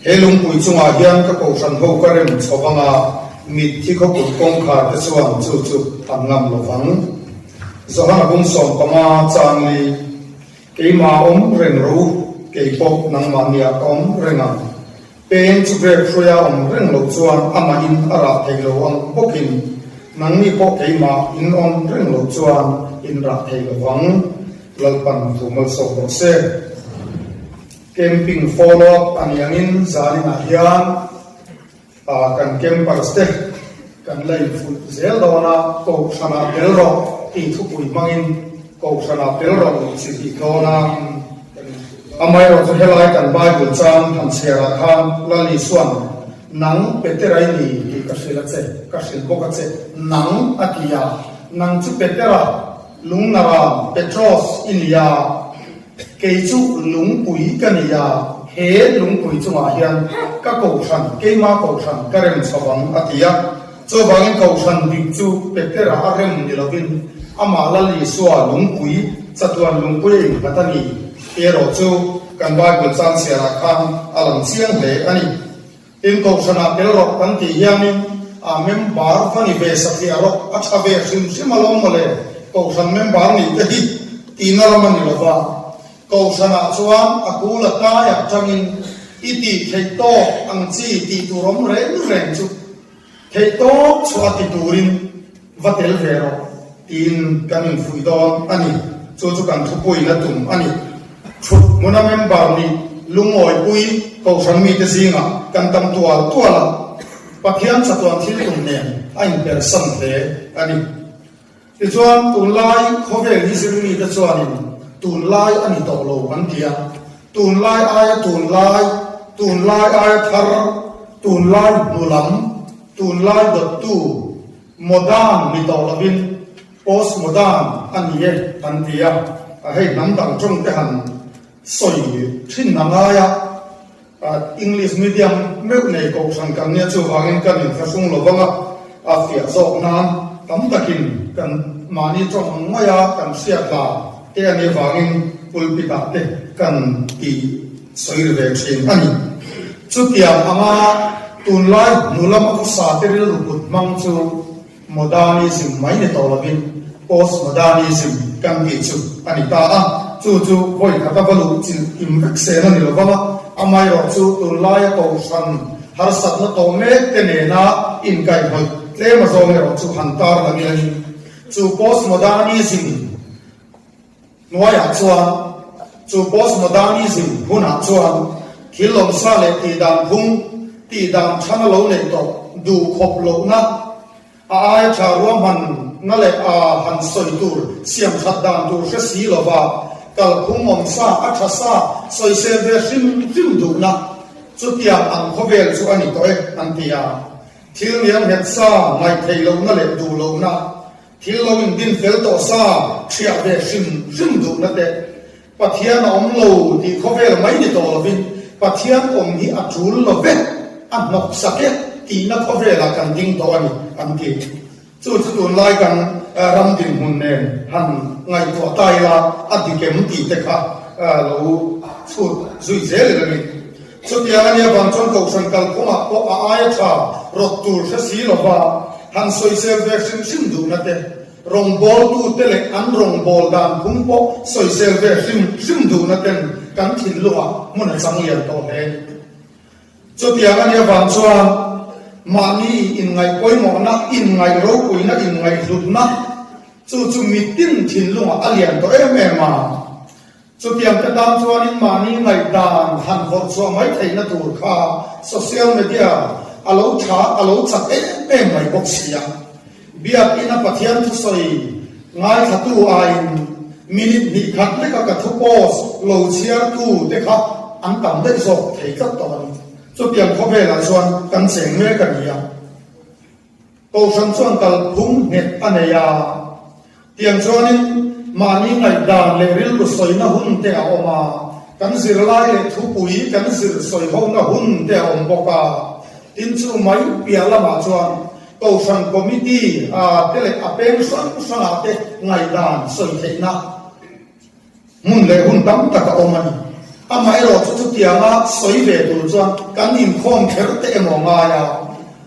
He lungpui chungah hian ka kohhran ho ka rem chho vang a, mitthi khawput kawngkhar te chuan chu chu an ngam lo vang. Johana bung 15 chang li, Keimah awm reng rawh u, kei pawh nangmah nia ka awm reng ang. Peng chu grape hruaia awm reng loh chuan amahin a rah thei lo ang bawkin nangni pawh keimah in awm reng loh chuan in rah thei lo vang. Lalpan thu malsawm rawh se. Camping follow up a ni angin zaninah hian kan campers te kan la infuih zel dawn a, Kohhranah tel rawh tih thupui hmangin Kohhranah tel rawh tih chi tih dawn a. Amaherawh chu helai kan Bible chang han chhiarah khan Lal Isua'n Nang Petera i ni tih ka hrilh a che, ka hrilh bawk a che, nang a ti a, nang chu Petera, Lungnara, Petros, i ni a, Kei chu lungpui ka ni a, he lungpui chungah hian ka kohhran, keima kohhran ka rem chho ang, a ti a. Chuvangin kohhran dik chu Petera a rem ni lovin amah Lal Isua lungpui, chatuan lungpui a innghat a ni tih erawh chu kan Bible chang chhiarah khan a lang chiang hle a ni. Tin, kohhranah tel rawh kan tih hianin a member va ni ve satliah rawh, a tha ve hrim hrim alawm mawle, kohhran member nih te hi tihna lam a ni lo va. Kohhranah chuan a kul a taiah tangin i tih theih tawk ang chi tih tur awm reng reng chu theih tawk chhuah ti turin va tel ve rawh tiin kan infuih dawn a ni. Chu chu kan thupuina tum a ni. Thut hmuna member nih lungawipui kohhran mite zingah kan tam tual tual a, Pathian chatuan thil tum nen a inpersan hle a ni. Tichuan, tunlai khawvel hi zirmite chuanin tunlai a ni tawh lo an ti a, tunlai aia tunlai, tunlai aia thar, tunlai hnu lam, tunlai dawttu, modern ni tawh lovin post-modern a ni e an ti a, hei hnam dang tawng te han sawi thin a ngai a. English medium meuh nei kohhran kan nia chuvangin kan inthlahrung lo vang a, a fiah zawk nan tam takin kan mahni tawng ang maia kan hriat hla te a nih avangin pulpit ah te kan ti sawi ri ve thin a ni. Chutiang anga tunlai hnu lama khawsa te rilru kut hmang chu Modernism mai ni tawh lovin Postmodernism kan tih chu a ni ta a, chu chu vawi khata va luh chilh kim vek sen a ni lo vang a, amaherawh chu tunlaia kohhran harsatna tawh mek te nena inkaihhnawih tlem a zawng erawh chu han tar lang ila ni. Chu Postmodernism hnuaiah chuan, chu Postmodernism hunah chuan thil lawmsa leh tihdan phung, tihdan thana lo neih tawh duhkhawp lohna, a aia tha ruahmanna leh a han sawi tur siam that dan tur hre si lova kalphung awmsa a tha sa sawisel ve hrim hrim duhna chutiang ang khawvel chu a ni tawh e an ti a. Thil niang nghet sa ngaihtheih lohna leh duh lohna, thil lo indin fel tawh sa thiah ve hrim hrim duhna te, Pathian a awm lo tih khawvel mai ni tawh lovin Pathian awm hi a tul lo vek, a hnawk sak e tihna khawvelah kan ding tawh a ni an ti. Chu chu tunlai kan ram dinhmun nen han ngaihtuah ta ila a dik em tih te kha lo chhut zui zel ila ni. Chutiang a nia vang chuan Kohhran kalphungah pawh a aia tha rawt tur hre si lova han sawisel ve hrim hrim duhna te, Rawngbawltute leh an rawngbâwl dan phung pawh sawisel ve hrim hrim duhna ten kan thinlungah hmun a chang lian tawh hle. Chutiang a nih avang chuan mahni inngaih pawimawhna, inngaih ropuina, inngaih hlutna chu chu mitin thinlungah a lian tawh em em a. Chutiang te tan chuanin mahni ngaihdan han vawrh chhuah mai theihna tur kha social media a lo tha, a lo chak em em mai bawk si a. Biakina Pathian thusawi ngaithlatu aiin minute hnih khat leka ka thu post lo chhiartu te kha an tam daih zawk thei tlat tawh a ni. Chutiang khawvelah chuan kan cheng mek a ni a. Kohhran chuan kalphung nghet a nei a. Tiang chuanin mahni ngaihdan leh rilru sawina hun te a awm a, kan zirlai leh thupui kan zir sawihona hun te a awm bawk a. Tin chu mai piah lamah chuan Kohhran Committee a te leh a peng hrang hrangah te ngaihdan sawi theihna hmun leh hun tam tak a awm a ni. Amaherawhchu chutianga sawi ve tur chuan kan inkhawm kher te emaw ngai a,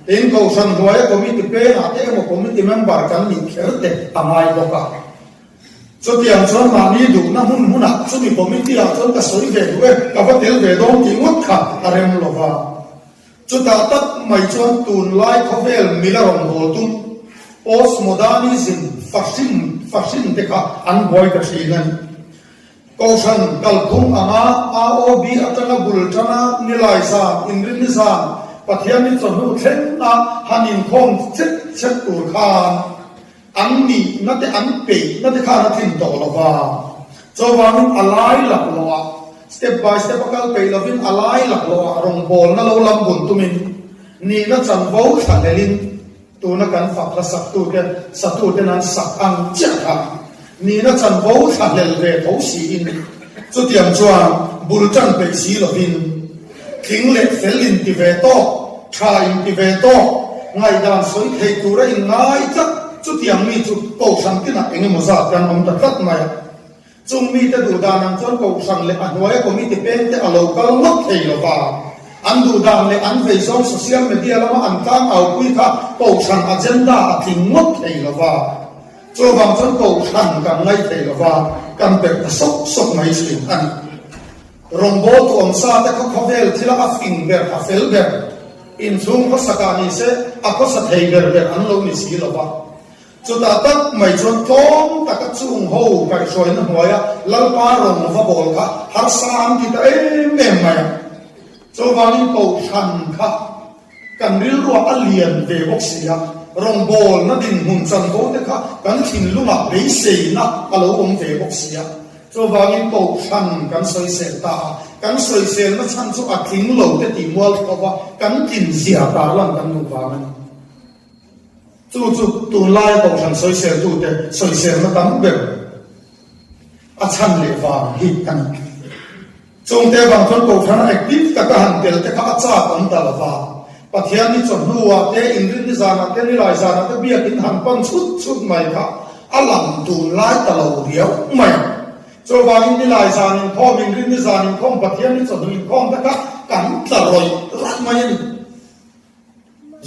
tin Kohhran hnuaia committee pengah te emaw committee member kan nih kher te a ngai bawk a. Chutiang chuan mahni duhna hmun hmunah chumi committee ah chuan ka sawi ve duh e, ka va tel ve dawn tih ngawt kha a rem lo va. Chutah tak mai chuan tunlai khawvel mila rawngbâwl tum postmodernism fahrin fahrin te kha an buai ta thin a ni. Kohhran kalphung anga AOB atanga bul tana nilai zan, inrinni zan, Pathianni chawhnu thlenga han inkhawm chet chet tur khan an nihna te an peihna te khan a tlin tawh lo va. Chuvangin a lai laklawhah step by step a kal peih lovin a lai laklawhah rawngbawlna lo lam bun tumin nihna chanvo thlahlelin Tuna kan fak hla saktute satuten an sak ang chiah kha nihna chanvo thlahlel ve tho siin chutiang chuan bul tan peih si lovin tling leh fel inti ve tawk, tha inti ve tawk, ngaihdan sawi thei tura inngai tlat chutiang mi chu kohhran tinah eng emaw zat kan awm ta tlat mai a. Chung mite duhdan ang chuan Kohhran leh a hnuaia committee pengte a lo kal ngawt thei lo va. An duhdan leh an vei zawng social media lama an tlang aupui kha Kohhran agenda a tling ngawt thei lo va. Chuvang chuan Kohhran kan ngaih thei lo va, kan perh ta sawk sawk mai thin a ni. Rawngbawltu awmsa te kha khawvel thila a fing ber, a fel ber, inchhung khawsakah ni se a khawsa thei ber ber an lo ni si lo va. Chutah tak mai chuan tlawm taka chung ho kaihhruaina hnuaia Lalpa rawn va bawl kha harsa an ti ta em em mai a. Chuvangin Kohhran kha kan rilruah a lian ve bawk si a, rawngbawlna dinhmun chanvo te kha kan thinlungah beiseina a lo awm ve bawk si a. Chuvangin Kohhran kan sawisel ta a, kan sawiselna chhan chu a tling lo te tih mual thlawh a, kan tlin zia tarlan kan duh vang a ni. Chu chu tunlaia Kohhran sawiseltute sawiselna tam ber a chhan leh vang hi a ni. Chungte vang chuan Kohhrana active taka han tel te kha a chak awm ta lo va. Pathian ni chawhnuah te, inrinni zanah te, nilai zanah te biakin han pan chhut chhut mai kha a lang tunlai ta lo riau mai a. Chuvangin nilai zan inkhawm, inrinni zan inkhawm, Pathian ni chawhnu inkhawm te kha kan tla rawih rawih mai a ni.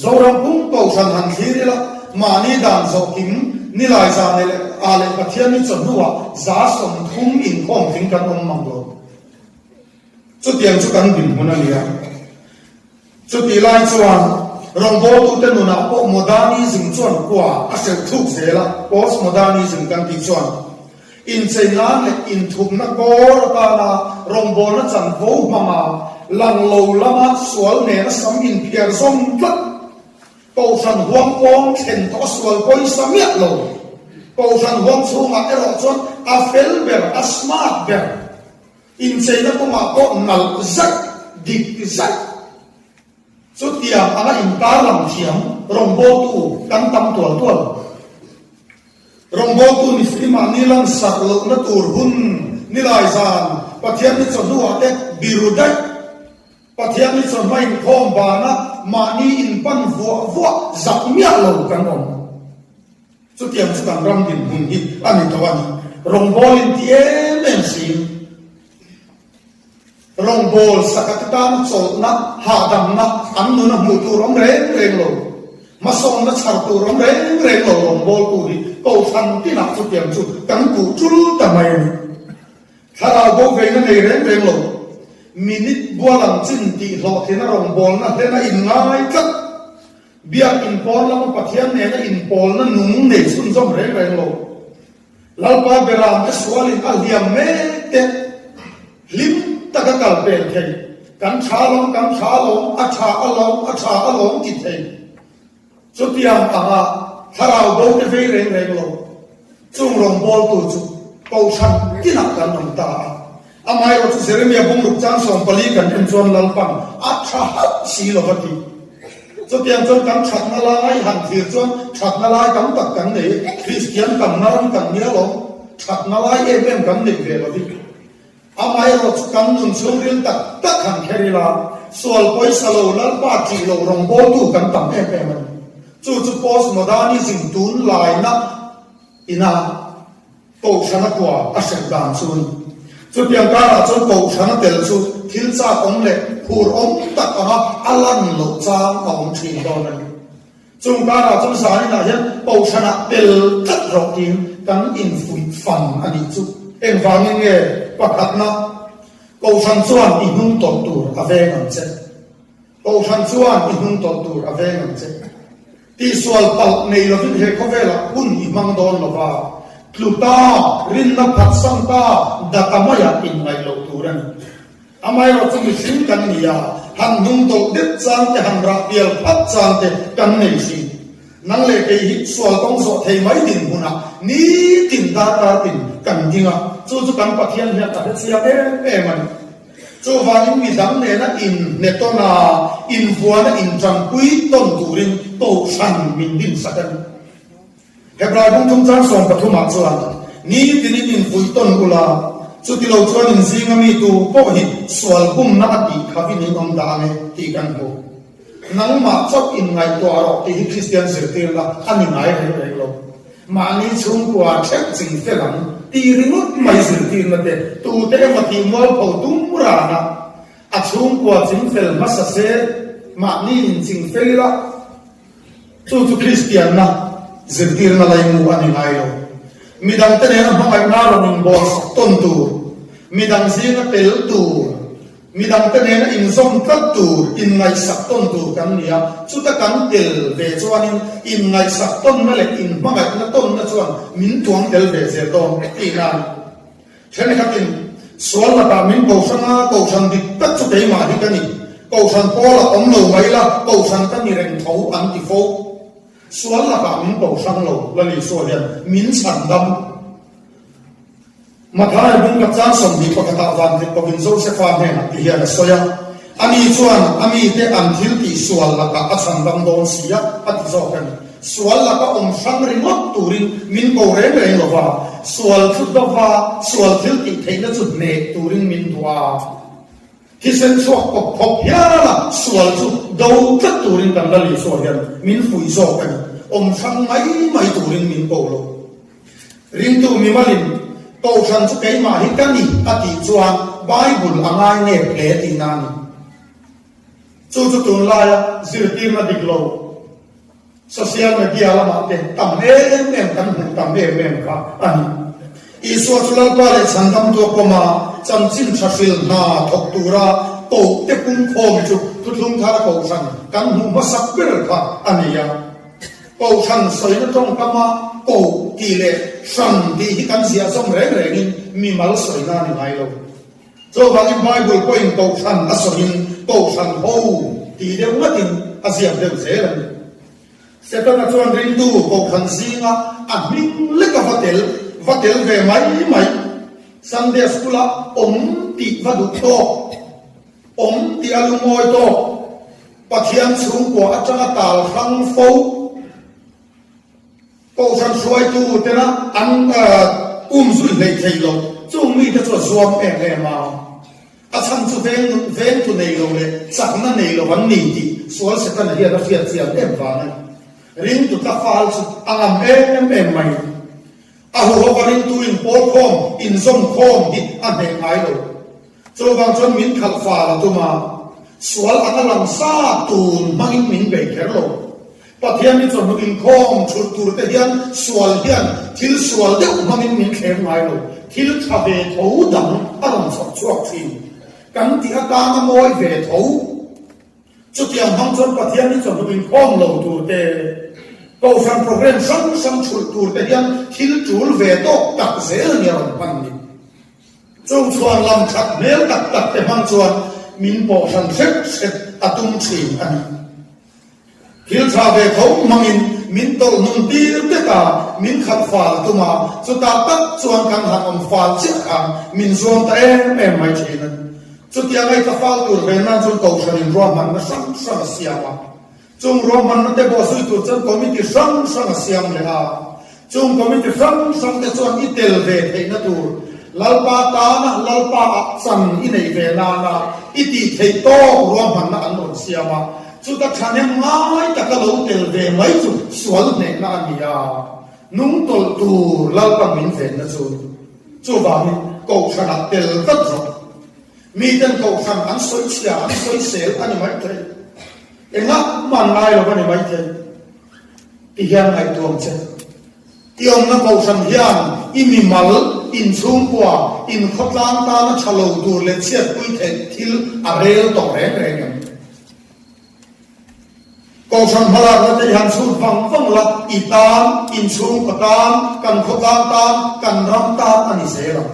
Zoram pum Kohhran han thlir ila, mahni dan zawh kim nilai zan leh ah leh Pathian ni chawhnuah 30% inkhawm tling kan awm mang lo. Chutiang chu kan dinhmun a ni a. Chutih lai chuan rawngbawltute nunah pawh modernism chuan kua a hreuh thluk zel a, postmodernism kan tih chuan Inchei nan leh inthupna kawr atana rawngbawlna chanvo hmanga lang lo lama sual nena sam inphiar zawm tlat, Kohhran huang pawng thlen tawh a sual pawisa miah lo. Kohhran huang chhungah erawh chuan a fel ber, a smart ber, incheina kawngah pawh nalh zaih, dik zaih. Chutiang anga intarlang thiam rawngbawltu kan tam tual tual. Rawngbawltu ni si mahni lansarh lohna tur hun nilai zan Pathian ni chawhnuah te biru daih. Pathian ni chawhma inkhawm bana mahni inpan vuah vuah zak miah lo kan awm. Chutiang chu kan ram dinhmun hi a ni tawh a ni. Rawngbawlin ti em em siin. Rawngbâwl sakate tâna chawlhna, hahdamna an nuna hmuh tûr awm rêng rêng lo. Hmasâwnna chhar tûr awm rêng rêng lo rawngbâwltu hi Kohhran tinah chutiang chu kan kuh ṭul ta mai a ni. Thlarau bo veina nei rêng rêng lo, minute bual ang chin tih hlawhtlina rawngbâwlna hlena inngai tlat, biak inpâwn lama Pathian nêna inpâwlna nung nei chhunzawm rêng rêng lo. Lalpa Beram te sualin a hliam mek te hlim taka kal pel thei, kan tha lawm, kan tha lawm, a tha a lawm, a tha a lawm ti thei. Chutiang anga thlarau bo te vei reng reng lo, chung rawngbawltu chu Kohhran tinah kan awm ta a. Amaherawhchu Jeremia bungruk chang 14 kan en chuan Lalpan a tha hauh si lo va ti. Chutiang chuan kan thatna lai han thlir chuan thatna lai tam tak kan nei e, Kristian tamna ram kan nia lo, thatna lai em em kan neih ve lovin. Amaherawhchu kan nun chhungril tak tak han kher ila, sual pawisa lo, Lalpa tih lo rawngbawltu kan tam em em a ni. Chu chu postmodernism tunlaina ina. Kohhrana kua a hrelh dan chu a ni. Chutiang karah chuan Kohhrana tel chu thil chak awm leh phur awm tak anga a lan loh chang a awm thin dawn a ni. Chung karah chuan zaninah hian Kohhranah tel tlat rawh tiin kan infuih fan a nih chu. Engvangin nge pakhatna Kohhran chuan i hnung tawlh tur a veng ang che? Kohhran chuan i hnung tawlh tur a veng ang che. Tihsual palh nei lovin he khawvelah hun i hmang dawn lo va, tlu ta, rinna phatsan ta, data maiah inngaih loh tur a ni. Amaherawh chu mihring kan ni a, han hnung tawlh deuh chang te, han rah pial phat chang te kan nei thin. Nang leh kei hi sual kawng zawh thei mai dinhmunah nitin darkar tin kan ding a, chu chu kan Pathian hian a hrechiang em em a ni. Chuvangin mi dang nena inhne tawn a, invuana intanpui tawn turin Kohhran min dinsak a ni. Hebrai bung thum chang 13 ah chuan, Nitinin infuih tawn ula, chuti lo chuan inzinga mi tu pawh hi sual bumna a tih khavin in awm dah ang e tih kan hmu. Nangmah chauh inngaihtuah rawh tih hi Kristian zirtirna a ni ngai reng reng lo. Mahni chhungkua theuh ching fel ang tih ringawt mai zirtirna te tute emaw tih mualpho tum rana a chhungkua ching fel hmasa se mahni inching fel ila chu chu Kristianna zirtirna laimu a ni ngai lo. Midangte nena hmangaihna rawn inbawlsak tawn tur, midang zinga tel tur, Midangte nena inzawm tlat tur, inngaihsak tawn tur kan ni a, chuta kan tel ve chuanin inngaihsak tawnna leh inhmangaihna tawnna chuan min tuam tel ve zel dawn tihna a ni. Thenkhatin, Sual lakah min ko hrang a, kohhran dik tak chu keimah hi ka ni, kohhran pawlah awm lo mai la, kohhran ka ni reng tho an ti fo. Sual lakah min ko hrang lo, Lal Isua hian min chhan dam. Mathaia bung ka chang 20 pakhatah vandik pawhin Josefa hnenah ti hian a sawi a, Ani chuan a mite an thil tih sual lakah a chhandam dawn si a, a ti zawk a ni. Sual laka awm hrang ringawt turin min ko reng reng lo va, sual thu dova sual thil tih theihna chu hneh turin min duh a. Thisen chhuak pawp khawp hial a sual chu do tlat turin kan Lal Isua hian min fuih zawk a ni. Awm hrang mai mai turin min ko lo. Ringtu mimalin Kohhran chu keimah hi ka ni a tih chuan Bible a ngai nep hle tihna a ni. Chu chu tunlaia zirtirna dik lo social media lamah te tam em em kan hmuh tam em em kha a ni. Isua chu Lalpa leh Chhandamtu a pawm a, chanchin tha hril hna thawk tura kohte pumkhawm chu Thuthlung Thara Kohhran kan hmuh hmasak ber kha a ni a. Kohhran sawina tawngkama koh tih leh hran tih hi kan ziah zawm reng rengin mimal sawina a ni ngai lo. Chuvangin Bible pawhin kohhran a sawiin kohhran ho tih deuh ngatin a ziak deuh zel a ni. Setana chuan ringtu kohhran zinga a hming leka va tel va tel ve mai mai, Sunday School-a awm tih va duh tawk, awm tih a lungawi tawk, Pathian chhungkua atanga tal hrang fo Kohhran hruaitu tena an um zui hlei thei lo chung mite chu a zuam em em a, a chhan chu veng vengtu nei lo leh chakna nei lo an ni tih sual Setana hian a hriat chian em vang a ni. Ringtu tla fal chu a ngam em em mai. A huhawka ringtu inpawl khawm, inzawm khawm hi a hneh ngai lo. Chuvang chuan min khalh fal a tum a, sual anga lang sa tun hmangin min bei kher lo. Pathian hi chawhnu inkhawm thulh tur te hian sual hian thil sual deuh hmangin min thlem ngai lo, thil tha ve tho dang a rawn chhawp chhuak thin. Kan tih atana mawi ve tho. Chutiang hmang chuan Pathian hi chawhnu inkhawm lo tur te, Kohhran program hrang hrang thulh tur te hian thil tul ve tawk tak zel nia rawn hman ni. Chung chhuan lam that hmel tak tak te hmang chuan min pawh hran hret hret a tum thin a ni. Thil tha ve tho hmangin min tawlh hnun tir tek a, min khat fal a tum a, chutah tak chuan kan han awm fal chiah khan min zuam ta em em mai thin a ni. Chutiang a i tla fal tur ve nan chuan Kohhranin ruahmanna hrang hrang a siam a. Chung ruahmanna te bawh zui tur chuan committee hrang hrang a siam leh a, chung committee hrang hrang te chuan i tel ve theihna tur Lalpa tana Lalpa ah chan i neih ve nana i tih theih tawk ruahmanna an rawn siam a, chuta thahnem ngai taka lo tel ve mai chu sual hnehna a ni a, nung tawlh tur Lalpa min venna chu chuvangin. Kohhranah tel tlat rawh. Miten Kohhran an sawi chhia, an sawi sel a ni maithei. Engah mah an ngai lo a ni maithei. Ti hian ngaihtuam che. I awmna Kohhran hian i mimal, inchhungkua, inkhawtlang tana tha lo tur leh chhiatpui theih thil a rel tawh reng reng em? Kohhran hmalakna te i han chhut vang vang la, i tan, inchhungkaw tan, kan khawtlang tan, kan ram tan a ni zel ang.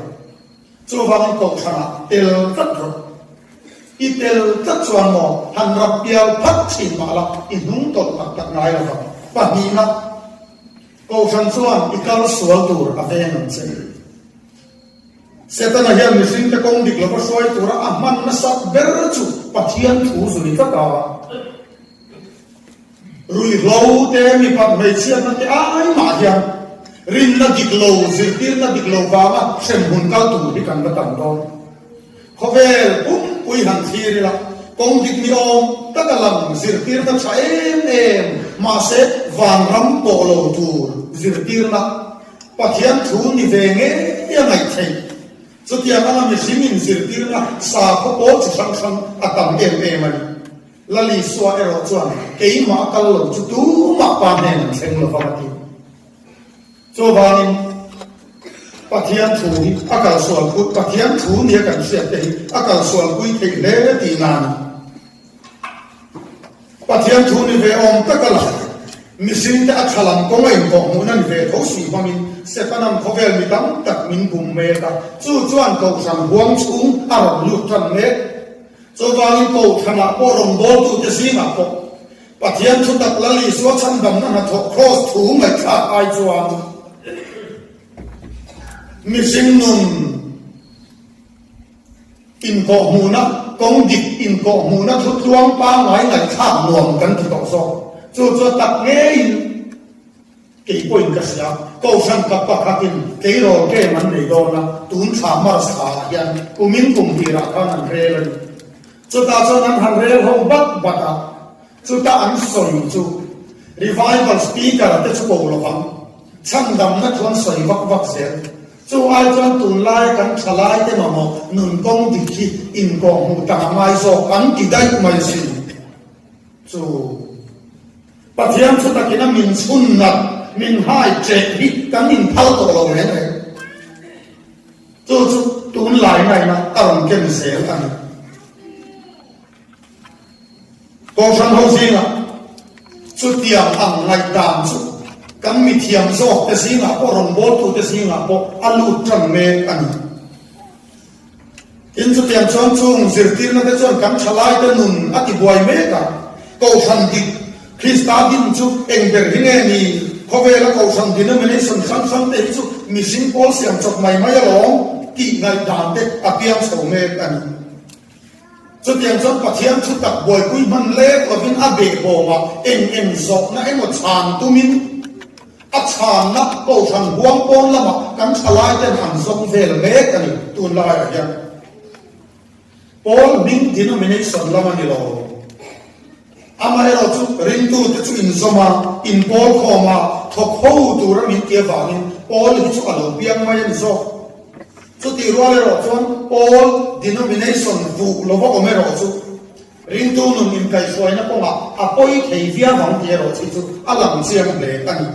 Chuvangin Kohhranah tel tlat rawh. I tel tlat chuan maw han rap pial phat thin mah la, i hnung tawlh tak tak ngai lo vang. Pahnihna, Kohhran chuan i kal sual tur a veng ang che. Setana hian mihringte kawng dik lova hruai tura a hman nasat ber chu Pathian thu zu ni tlat a. Ruihhlo te, mipat hmeichhiatna te ai mah hian rinna dik lo, zirtirna dik lo vanga hremhmun kal tur hi kan la tam dawn. Khawvel pumpui han thlir ila, kawng dik ni awm taka lang zirtirna tha em em, mahse vanram pawh lo tur zirtirna Pathian thu ni ve ngei a ngaih theih. Chutiang anga mihring inzirtirna sakhaw pawl chi hrang hrang a tam em em a ni. Lal Isua erawh chuan keimah a kal lo chu tumah pa hnen an thleng lo vang a ti. Chuvangin Pathian thu hi a kalsual put, Pathian thu nia kan hriat te hi a kalsual pui theih hle tihna a ni. Pathian thu ni ve awm tak a lang. Mihringte a tha lam kawng a inkawhhmuhna ni ve tho si hmangin Setana'n khawvel mi tam tak min bum mek a, chu chuan Kohhran huang chhung a rawn lut tan mek. Chuvangin Kohhranah pawh rawngbawltute zingah pawh Pathian thu tak Lal Isua chhandamna hnathawh Kraws thu ngaihthlak ai chuan mihring nun, Inkawhhmuhna, kawng dik inkawhhmuhna thu tluang pangngai ngaihthlak nuam kan ti tawh zawk. Chu chu a tak ngeiin kei pawhin ka hria. Kohhran kap pakhatin tleirawl game an nei dawn a, tun thla March thlaah hian kumin kum tirah khan an rel a ni. Chutah chuan an han rel ho bat bat a, chuta an sawi chu Revival Speaker te chu ko lovang, chhandamna thu an sawi vak vak zel. Chu ai chuan tunlaia kan thalaite mamawh nun kawng dik hi inkawhhmuh tak a ngai zawk an ti daih mai asin. Chu Pathian thu takin a min chhun nat, min hai ṭeh hi kan inphal tawh lo reng reng. Chu chu tunlai naina a rawn ken zel a ni. Kohhran ho zingah chutiang ang ngaihdan chu kan mithiam zawkte zingah pawh rawngbawltute zingah pawh a lut tan mek a ni. Tin, chutiang chuan chung zirtirna te chuan kan thalaite nun a tibuai mek a. Kohhran dik Krista din chu eng ber hi nge ni? Khawvela kohhran denomination hrang hrang te hi chu mihring pawl siam chawp mai mai alawm tih ngaihdan te a piang chho mek a ni. Chutiang chuan Pathian thu tak buaipui hman lek lovin a behbawmah eng eng zawhna emaw chhan tumin a chhanna Kohhran huang pawn lamah kan thalaiten an zawng vel mek a ni tunlaiah hian. Pawl hming denomination lam a ni lo. Amaherawhchu ringtute chu inzawm a, inpawl khawm a, thawk ho tura min ti avangin Pawl hi chu a lo piang mai a ni zawk. Chutih rual erawh chuan Pawl denomination vuh lova awm erawh chu ringtu nun inkaihhruaina kawngah a pawi thei viau ang tih erawh chi chu a lang chiang hle a ni.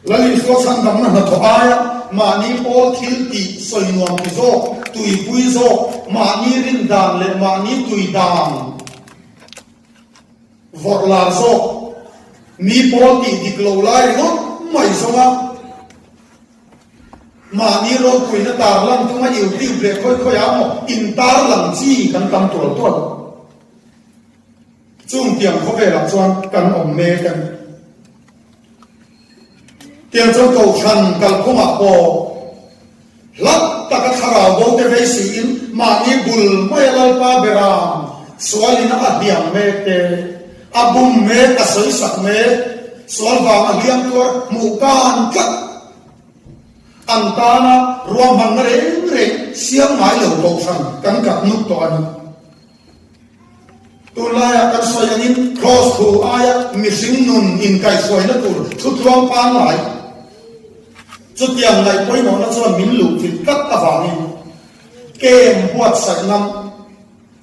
Lal Isua chhandamna hnathawh aia mahni Pawl thil tih sawi nuam ti zawk, tuipui zawk, mahni rindan leh mahni tui dan vawrh lar zawk, mi Pawl tih dik lo lai ringawt mai zawnga Mahni ropuina tarlan tuma YouTube leh khawi khawi ah maw in tarlang chi kan tam tual tual. Chung tiang khawvelah chuan kan awm mek a ni. Tiang chuan Kohhran kalphungah pawh hlat taka thlarau bo te vei siin mahni bul maia Lalpa beram sualin a hliam mek te, a bum mek, a sawisak mek, sual vanga hliam tuar hmuh kan tlat. An tana ruahmanna reng reng siam ngai lo Kohhran kan kap nuk tawh a ni. Tunlaiah kan sawi angin Kraws thu aia mihring nun inkaihhruaina tur thutluang pangngai chutiang ngaih pawimawhna chuan min luh thil tlat avangin. Kem buatsaih ngam,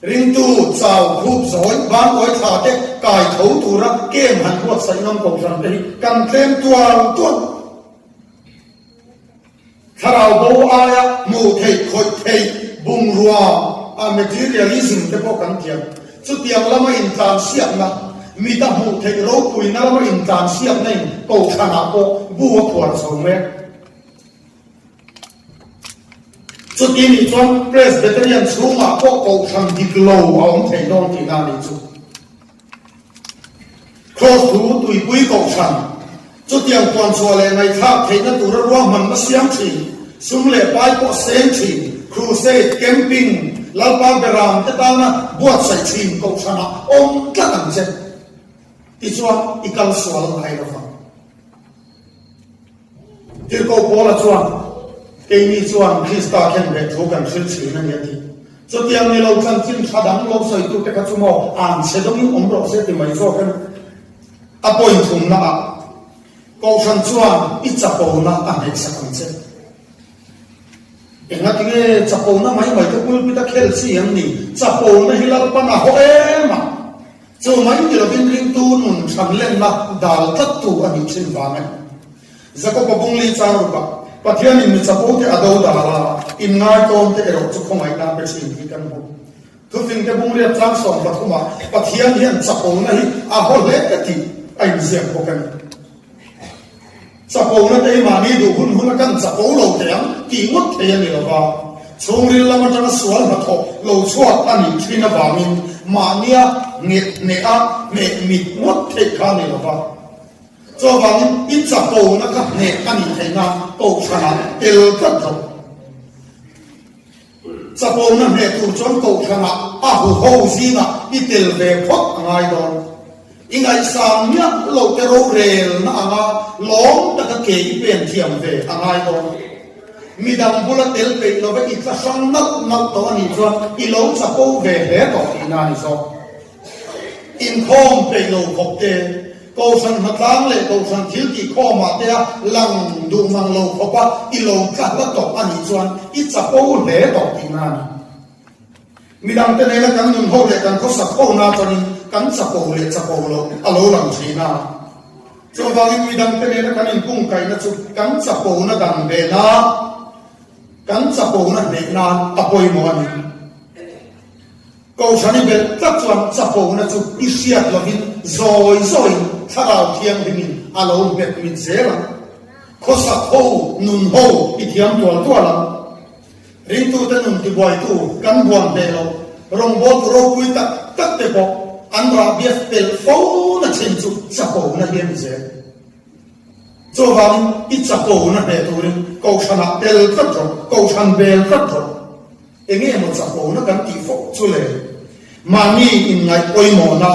ringtu chau khup zawi ban awi thla te kai tho tura kem han buatsaih ngam kohhran te hi kan tlem tual tual. Thlarau bo aia hmuh theih khawih theih bungrua a materialism te pawh kan thiam. Chutiang lama intlansiakna, mita hmuh theih ropuina lama intlansiakna in kohhranah pawh bu a khuar chho mek. Chuti nih chuan Presbyterian chhungah pawh kohhran dik lo a awm thei dawn tihna a nih chu. Kraws thu tuipui kohhran, chutiang puanchhuah leh ngaihthlak theihna tura ruahmanna siam thin, sum leh pai pawh seng thin, crusade, camping, Lalpa beram te tana buatsaih thin kohhranah awm tlat ang che. Tichuan i kal sual ngai lo vang. Tirhkoh Paula chuan, Keini chuan Krista khen ve thu kan hrilh thin a ni a ti. Chutiang ni lo chanchin tha dang lo sawitute kha chu maw an chhe dawngin awm rawh se ti mai zawk a ni. A point thumnaah, Kohhran chuan i chapona a hneihsak ang che. Engatinge chapona mai mai te pulpit a khel chi em ni? Chapona hi Lalpan a haw em a. Chu mai ni lovin ringtu nun than lenna dal tlattu a nih thin vang a ni. Jakob-a bungli chang rukah, Pathianin mi chapo te a do dal a, inngaitawn te erawh chu khawngaihna a pe thin tih kan hmu. Thufingte bungriat tlang 13 ah Pathian hian chapona hi a haw hle tih a inziak bawk a ni. Chapona te hi mahni duh hun hun a kan chapo lo thei ang tih ngawt thei a ni lo va, chhungril lam atanga sual hnathawh lo chhuak a nih thin avangin mahnia nghet hneh a hneh mit ngawt theih kha a ni lo va. Chuvangin i chapona kha hneh a nih theih nan kohhranah tel tlat rawh. Chapona hneh tur chuan kohhranah a huho zingah i tel ve phawt a ngai dawn. I ngaihsang miah lo te rorelna anga lawm taka ke i pen thiam ve a ngai dawn. Midang bula tel peih lova i tla hrang nalh nalh tawh a nih chuan i lo chapo ve hle tawh tihna a ni zawk. Inkhawm peih lo khawp te, Kohhran hmatlang leh Kohhran thil tih khawmah te a lang duh mang lo khawp a i lo tla hla tawh a nih chuan i chapo hle tawh tihna a ni. Midangte nena kan nun ho leh kan khawsak ho na atangin kan chapo leh chapo loh a lo lang thin a. Chuvangin midangte nena kan inkungkaihna chu kan chapona dan ve na, kan chapona hneh nan a pawimawh a ni. Kohhran i belh tlat chuan chapona chu i hriat lovin zawi zawiin Thlarau Thianghlimin a lo hmet mit zel ang. Khawsak ho, nun ho i thiam tual tual ang. Ringtute nun tibuaitu kan buan hneh lo, rawngbawltu ropui tak tak te pawh an rahbiak telh fo na chin chu chapona hi a ni zel. Chuvangin i chapona hneh turin Kohhranah tel tlat rawh, Kohhran bel tlat rawh. Enge emaw chapona kan tih fo chu le? Mahni inngaih pawimawhna,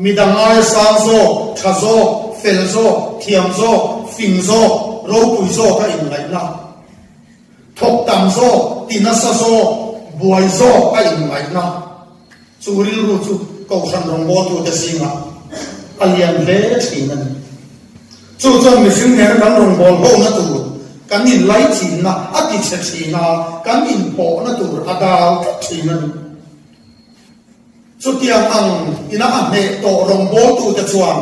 midang aia sang zawk, tha zawk, fel zawk, thiam zawk, fing zawk, ropui zawka inngaihna. Thawk tam zawk, ti nasa zawk, buai zawk a inngaihna. Chu rilru chu Kohhran rawngbawltute zingah a lian hle thin a ni. Chu chuan mihring nena kan rawngbâwl hona tur, kan inlaichinna a ti chhe thin a, kan inpawhna tur a dal tlat thin a ni. Chutiang ang ina a hneh tawh rawngbawltute chuan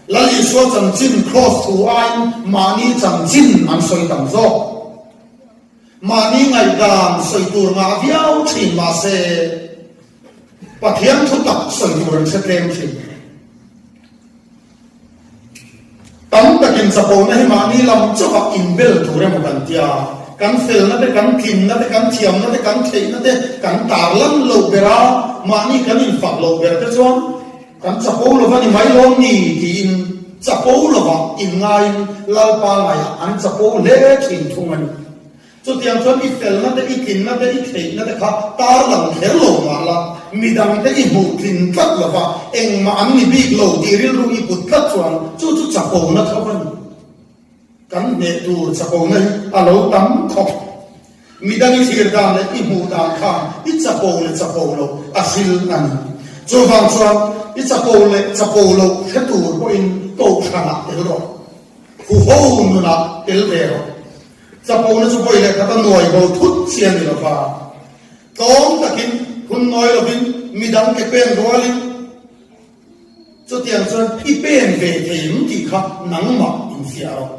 Lal Isua chanchin kraws thu aiin mahni chanchin an sawi tam zawk. Mahni ngaihdan sawi tur ngah viau thin mah se, Pathian thu tak sawi tur an hre tlem thin. Tam takin chapona hi mahni lam chauha inbel tur emaw kan tia, kan felna te, kan tlinna te, kan thiamna te, kan theihna te kan tarlan loh ber a, mahni kan infak loh ber te chuan kan chapo lova ni mai lawm ni tiin chapo lova inngaiin Lalpa ngaihah an chapo hle thin thung a ni. Chutiang chuan i felna te, i tlinna te, i theihna te kha tarlang kher lo mah la, midang te i hmuh tlin tlat lo va, engmah an ni bik lo tih rilru i put tlat chuan chu chu chapona tho a ni. Kan hneh tur chapona hi a lo tam khawp. Midang i thlir dan leh i hmuh dan khan i chapo leh chapo loh a hril a ni. Chuvang chuan i chapo leh chapo loh hre tur pawhin kohhranah tel rawh. Huho nunah tel ve rawh. Chapona chu vawi leh khat a nuai bo thut chi a ni lo va. Tlawm takin hun nawi lovin midang ke pen rualin chutiang chuan i pen ve thei em tih kha nangmah infiah rawh.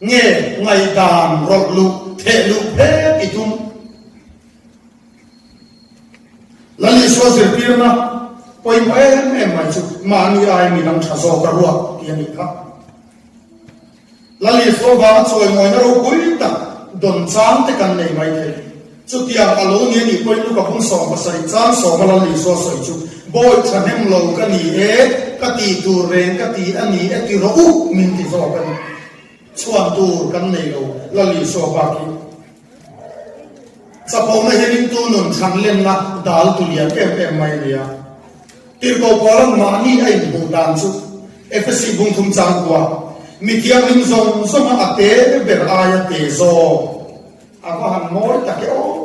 Nge ngaihdan rawlh luh theh luh phet i tum. Lal Isua zirtirna pawimawh em em mai chu mahni ai midang tha zawk a ruat tih a nih kha. Lal Isua vanga chawimawina ropui tak dawn chang te kan nei mai thei. Chutiang a lo ni a nih pawhin Luka bung 70 chang sawma Lal Isua sawi chu, Bawi thahnem lo ka ni e, ka tih tur reng ka ti a ni e ti rawh u min ti zawk a ni. Chhuan tur kan nei lo Lal Isua bak hi. Chapona hi ringtu nun thlan lenna dal tu lian em em mai a ni a. Tirhkoh Paula'n mahni a inhmuh dan chu Efesi bungthum changkua, mi thianghlim zawng zawnga a te ber aia te zawk a va han mawi tak e aw!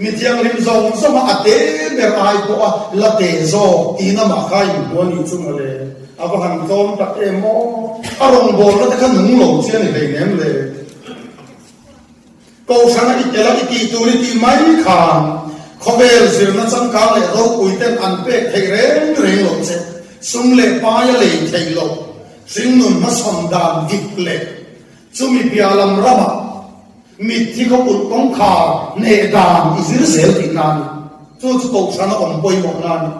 Mi thianghlim zawng zawnga a te ber ai pawha la te zawk tiin amah kha a inhmu a nih chu mawle. A va han tlawm tak em aw! A rawngbawlna te kha nung lo chi a ni hleinem le. Kohhrana i tel a i tih tur i tih mai khan khawvel zirna changkang leh ropui ten an pek theih reng reng loh che, sum leh pai a lei theih loh, hringnun hmasawn dan dik leh chumi piah lam ramah mitthi khawkulh kawngkhar hneh dan i zir zel tih na a ni. Chu chu kohhrana awm pawimawhna a ni.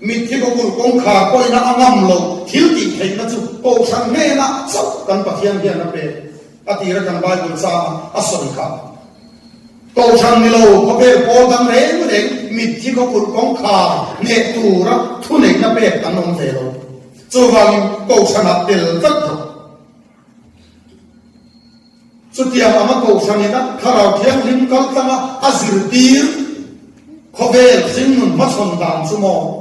Mitthi khawkulh kawngkhar pawhina a ngam loh thil tih theihna chu kohhran hnenah chauh kan Pathian hian a pek. A tira kan Bible changa a sawi kha. Kohhran ni lo khawvel pawl dang reng reng mitthi khawkulh kawngkhar hneh tura thuneihna pek an awm ve lo. Chuvangin kohhranah tel tlat rawh. Chutiang anga kohhranin a Thlarau Thianghlim kal tlanga a zirtir khawvel hringnun hmachhawn dan chu maw?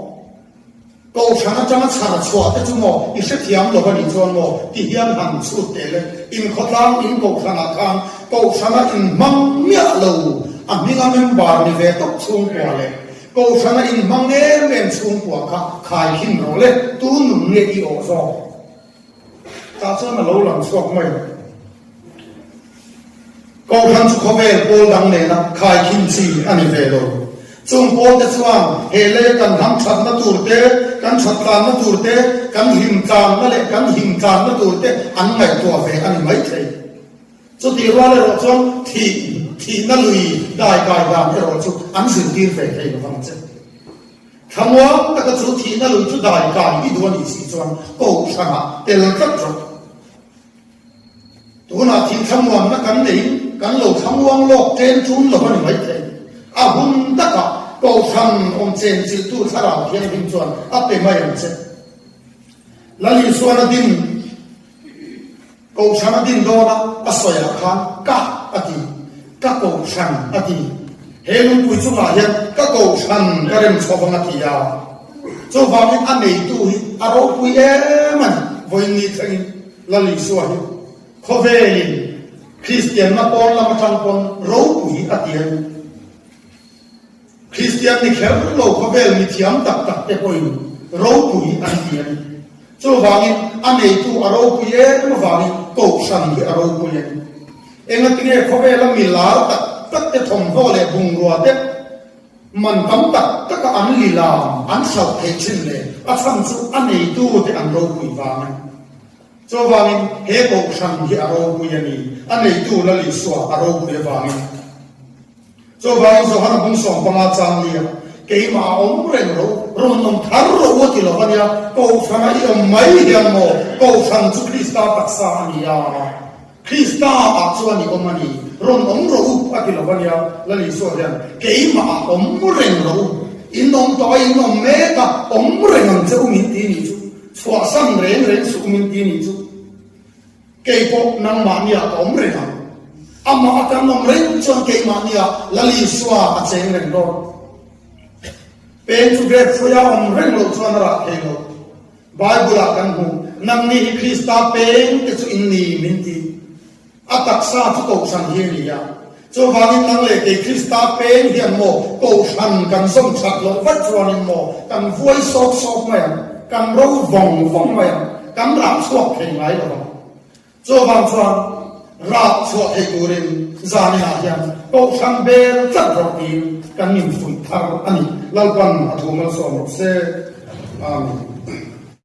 Kohhran atanga chhar chhuah te chu maw i hrethiam lo a nih chuan maw ti hian han chhut teh le. Inkhawtlang in kohhranah khan kohhrana inhmang miah lo a hminga member ni ve tawp chhungkua leh kohhrana inhmang em em chhungkua kha khaikhin rawh le tu nun nge i awh zawk? Tah chuan a lo lang chhuak mai ang. Kohhran chu khawvel pawl dang nena khaikhin chi a ni ve lo. Chung pawl te chuan he lei kan ham thatna tur te, kan that tlanna tur te, kan hlim tlanna leh kan him tlanna tur te an ngaihtuah ve a ni maithei. Chutih rual erawh chuan thih thihna lui dai kai dan erawh chu an zirtir ve thei lovang che. Thlamuang taka chu thihna lui chu dai kai i duh a nih si chuan kohhranah tel tlat rawh. Tunah thih thlamuanna kan neiin kan lo thlamuang lawk ṭen ṭun lo a ni maithei. A hun takah kohhran awm chenchilhtu thlarau thianghlim chuan a pe mai ang che. Lal Isuan a din. Kohhran a din dawn a, a sawiah khan ka a ti, ka kohhran a ti. He lungpui chungah hian ka kohhran ka rem chho vang a ti a. Chuvangin a neitu hi a ropui em a ni. Vawiin ni thlengin Lal Isua hi khawvelin Kristianna pawn lam atang pawn ropui a ti a ni. Kristian ni kher lo khawvel mi thiam tak tak te pawhin ropui an ti a ni. Chuvangin a neitu a ropui em avangin kohhran hi a ropui a ni. Engatinge khawvela mi lar tak tak te thawmhnaw leh bungrua te man tam tak taka an lilam an hralh theih thin le a chhan chu a neitu te an ropui vang a ni. Chuvangin he kohhran hi a ropui a ni, a neitu Lal Isua a ropui avangin. Chuvangin Johana bung 15 chang nia, Keimah a awm reng ro, rawn awm thar rawh u a ti lo a nia, Kohhrana i awm mai hian maw, Kohhran chu Krista taksa a ni a, Krista ah chuan i awm a ni, rawn awm rawh u a ti lo a nia, Lal Isua hian, Keimah a awm reng rawh u, in awm tawh a, in awm mek a, awm reng ang che u min ti nih chu, chhuahsan reng reng suh u min ti nih chu. Kei pawh nangmahniah ka awm reng ang. Amah a kan awm reng chuan keimahniah Lal Isua a cheng reng dawn. Peng chu grape hruaia awm reng loh chuan a rah thei lo. Bible-ah kan hmu, Nangni hi Krista peng te chu in ni min ti. A taksa chu kohhran hi a ni a. Chuvangin nang leh kei Krista peng hian maw kohhran kan zawm that loh vaih chuanin maw kan vuai sawk sawk mai ang, kan ro vawng vawng mai ang, kan rah chhuak thei ngai lo ang. Chuvang chuan. Rah chhuah thei turin zaninah hian Kohhran bel tlat rawh tiin kan infuih thar a ni. Lalpan a thu malsawm rawh se. Amen.